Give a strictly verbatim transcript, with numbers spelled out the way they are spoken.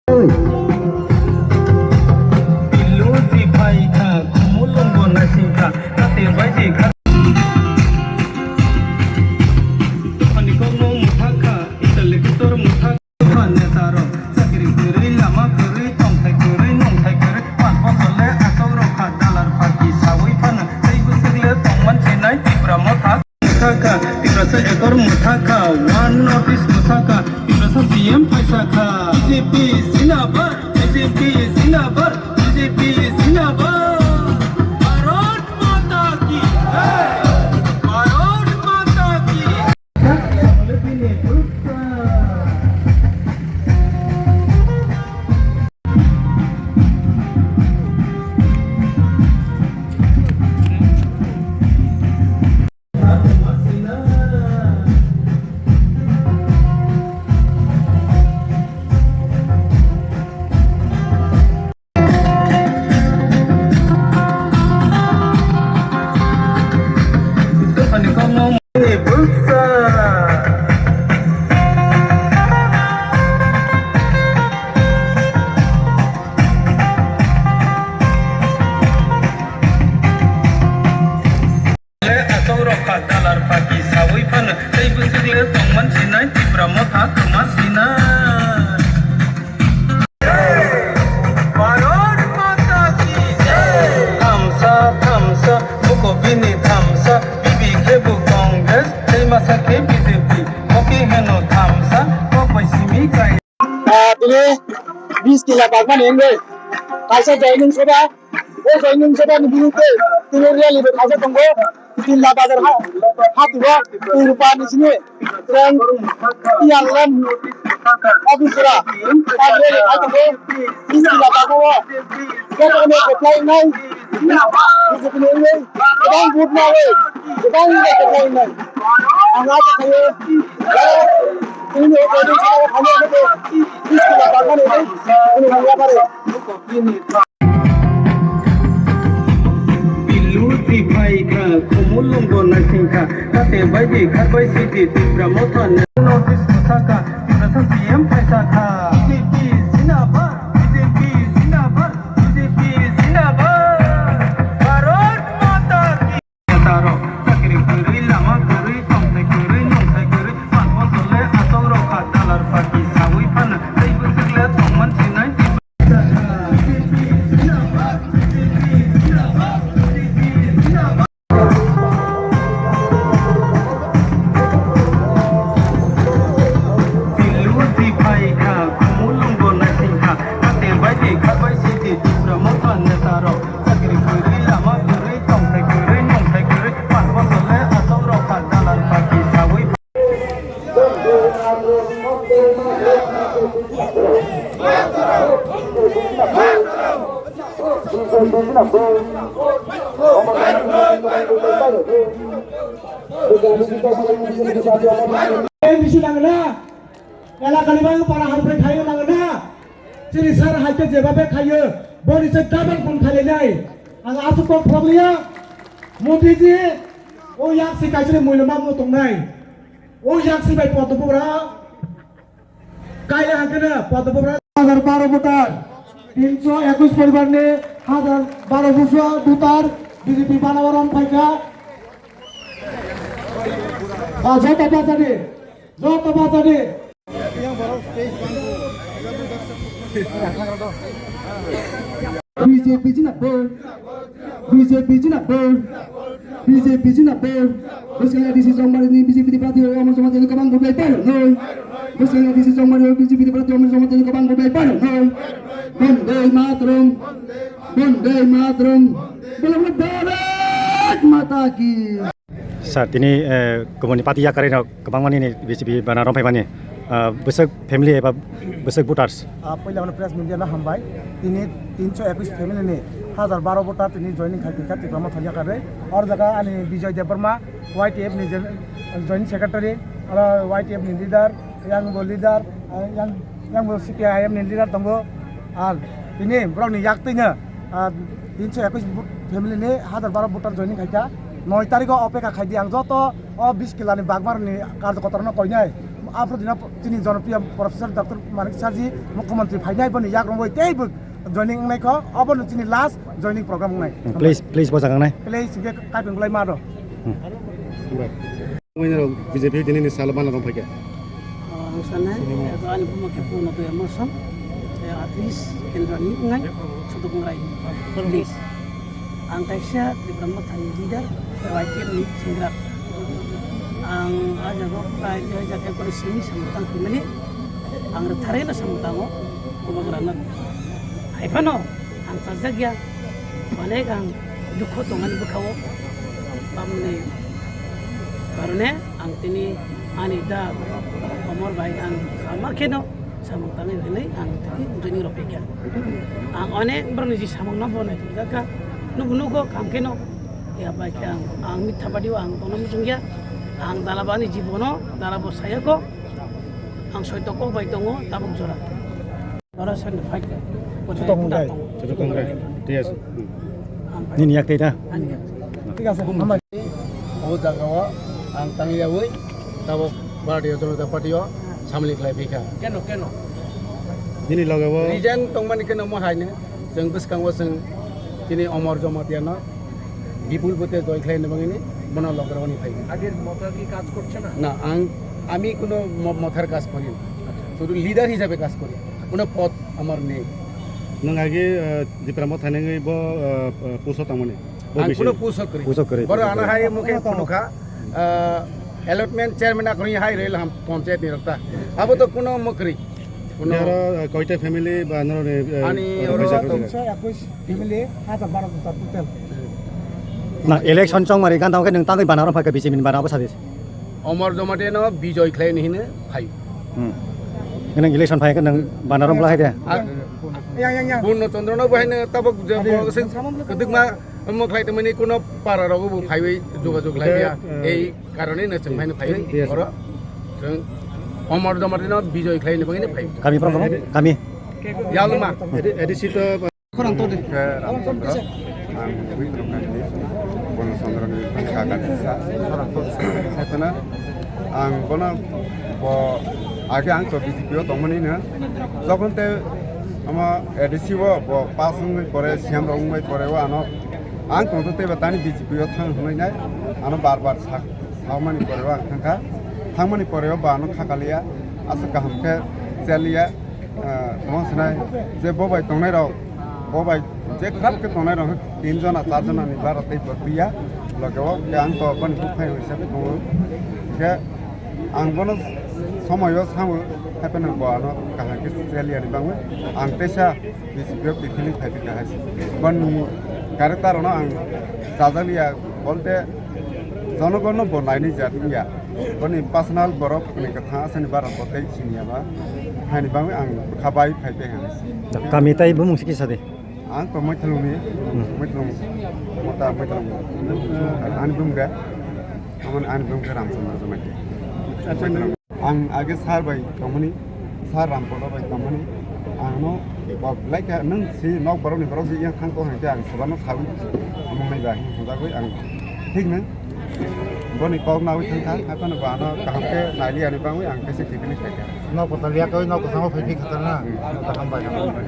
Pilu si phai kha, khumulwng bo naising kha, kate bai di kha. Dophani kokno mwthak kha, Italy kotor mwthak. Dopha netarok chakri kwrwi, lama kwrwi, tongthai kwrwi, nongthai kwrwi, panch bosor le asok rok kha, dalar phaki sawi phano, tei bwswk le tongman sinai Tipra Motha. Mwthakha, Tiprasa ekor mwthakha, One North East mwthakha, Tiprasa C M phaisakha. B J P zindabad, B J P zindabad, B J P zindabad. Bharat Mata ki jai, Bharat Mata ki jai. Le asok rok kha dalar phaki sawi phano, tei bwswk le tongman sinai Tipra Motha kwma sinai. Bharat Mata ki jai. Thamsa, thamsa, buko bini thamsa, bibi khe bo Congress, tei masa khe B J P, hoki heno thamsa, kok bai simi kai. Ah, tini bis kila bagmani wngwi kaisa joining sabha, o joining sabha ni biruddhe tini rally bo khaijak tongo. Tinla bazar ha, ha tuba, Rupa ni sini, treng, P R L M, office ra, rally khai tongo, bis kila bagmani, joto no koplai nai, B J P ni wngwi, kwbang vote nawi, kwbang vote nawi. Ang acha khaio, tini o joining sabha o thangwi ano bo bis kila bagmani wngwi, ano nangya bare. Pilu si phai kha, khumulwng bo naising kha, kate bai di kha bai si di Tipra Motha ni. Notice bwsa kha, Tiprasa C M phaisa kha. B J P zindabad, B J P zindabad, B J P zindabad. Bharat Mata ki. Netarok chakri kwrwi, lama kwrwi, tongthai kwrwi, nongthai kwrwi, panch bosor le asok rok kha, dalar phaki sawi phano, tei bwswk le tongman sinai. Pilu si phai kha, khumulwng bo naising kha, kate bai di kha bai si di Tipra Motha netarok. Chakri kwrwi, lama kwrwi, tongthai kwrwi, nongthai kwrwi, panch bosor le asok rok kha, dalar phaki sawi. Bisi nangna, elakani bai para hamkrai khayo nangna. Chini sir hai khe jeba be khayo, boni se double phone khailai nai. Ang aswk kok phobok liya, Modi ji, o yak si kaisa ni muiloma mo tongnai. O yak si bai Padma Pubra, kaya hangkhe na Padma Pubra. Hajar baro voter, tinso ekus poribar ni hajar baro bosor voter B J P banabar rom phaikha. Ah, joto bachadi, joto bachadi. B J P jina bo, B J P jina bo, B J P jina bo. Bwskango D C Chongmari ni B J P ni party o omo joma tini kwbang vote bai pairoknoi. Bwskango D C Chongmari o B J P ni party o omo joma tini kwbang vote bai pairoknoi. Bondey Mataram, Bondey Mataram. Bola bola Bharat Mata ki. Sir, tini, eh, kubuni party yakarino kwbangma nini B J P bana romphaimani, ah, bwswk family eba bwswk voters? Ah, puila ano press media no hambai. Tini tinso ekus family ni hajar baro voter tini joining khai phikha Tipra Motha yakarwi. Or jaga ani Bijoy Debbarma, Y T F ni je-, joint secretary, aro Y T F ni leader, yang bo leader, ah, yang, yang bo C P I M ni leader tongo. Ar tini borok ni yak twi no, ah, tinso ekus bu-, family ni hajar baro voter joining khaikha. Noi tarikh o opekha khaidi ang joto o bis kila ni bagmar ni karjokotor no koinai. Aphrodina chini jonopriya Professor Doctor Manik Saji Mukhyamantri phainai boni yakrongwi teibo joining wngnai kho, obono chini last joining program wngnai. Please, please, bo jaga wngnai. Please, hingke kaipeng bolai ma rw. Hmm. Winner B J P tini ni salo bana rong phaikha. Ang sanai, ani buma khe puno to emotion, at least kendra ni ngai, sodok ngai, please. Ang kaisa Tipra Mothani leader, Y T F ni sengkrak. Ang a jaga o prai dui hajar ekor simi samung tang phimani, ang rwtharwi no samung tango, Bubagra no. Hai phano ang chajak ya, onek ang dukho tongmani bwkha o, tamni karone ang tini ani da Omor bai ang ama kheno samung tangwi hwnwi ang tini joining rw phaikha. Ang onek borokni je samung no bo naithojakha, nugo nugo kam kheno ya bai khe ang, ang mitha badi o ang tongna muchungya, ang dala bani jibono dala bo saya kho, ang soito kok bai tongo tabuk jora. Oro sani fight. Sotong tongo. Sotong tongo. Thik ase. Nini yak tei da? Thik ase, hambai. O jaga o ang tangyawi tabok Bharatiya Janata Party o samli khlai phikha. Keno, keno? Nini loge o reason tongmani keno mo haino, chwng bwskango chwng chini Omor Jamatia no bipul vote joi khlai ni bagwi ni bono loge roni phai. Agir motor ki kaj korche na? Na, ang, ami kuno mo-, mothar kaj kori na. Sudu leader hisabe kaj kori. Kuno pod amar nei. Nwng age, eh, Tipra Motha nengwi bo, eh, eh, puso tangmani? Bo ang bisi? Kuno puso kori. Puso kori, boro puso ana kori. Hai mukhe phunukha, eh, allotment chairman akhoni hai rel ham panchayat ni rokta. Abo to kuno mukri. Kuno aro, eh, koita family ba noro ni, eh, ani oro bisa, bisa. Tongsa ekwis family, hajar baro juta total. Na election chongmari ganda khe nwng tangwi banaro phaikha B J P ni banaro sadis. Omor Jamatia no bijoy khlai ni hino phai. Hmm. Nang election phai ka nang banarom lai de. Ah, yang, yang, yang. Purno Chandra no bahai no tabok je bo se keduk ma mo khlai tongmani kuno para rogo bo phaiwi jogajog lai ya. Eh, ei karone no chwng phai no phaiwi. Yes. Oro chwng Omor Jamatia no bijoy khlai ni bagwi no phai. Kami pura kami. Yalma. Edi, edi sito Khorang to de. Khe Ramchandra, ang Witro Kandi, Bono Chandra ni bwsang kaka ni sa, khorang to de sa. Khetana ang bono bo age ang to B J P o tongmani no. Jokhon te ama A D C o bo pass wngwi pore, C M rok wngwi pore o ano ang tongto tei ba tani B J P o thang hwnwi nai ano bar bar sak, sakmani pore o ang thangkha. Thangmani pore o bo ano khakaliya, aswk kaham khe chaliya. Ah, tongma sinai je bo bai tongnai rok, bo bai je khrap khe tongnai rok tin jona, char jona ni bara tei bo twiya, loge o khe ang to boni buphai hisabe tongo. Khe ang bono somoyo samo, hapheno bo ano kaham khe chaliya ni bangwi ang teisa B J P o kiphilwi phai phikha hai se. Boni character no ang chajakliya bolte jonogon no bo nainwi ja thungya. Boni personal borok ni kwthang asani bara bo tei siniya ba. Haini bagwi ang bwkha bai phai tei hwnwi. Kami tai bumung sikisa de. Ang to Maithalung ni, hmm, Maithalung, mota Maithalung. Ani bumung de, amon ani bumung de Ramchandra Jamatia. Acha. Maithalung. Ang age sir bai tongmani, sir Rampada bai tongmani. Ang no bo belai kha nwng si nok borok ni borok si yang thang to hwnkhe ang sebano sawi. Among nai ba hwnjagwi ang thik nang. Boni kok nawi thang kha, haphano bo ano kaham khe naili ani bangwi ang kaisa kiphilwi khaikha. Nok kwtal yak oi, nok kwchangma phai phi khatar na. Hmm. Kaham bai, kaham bai.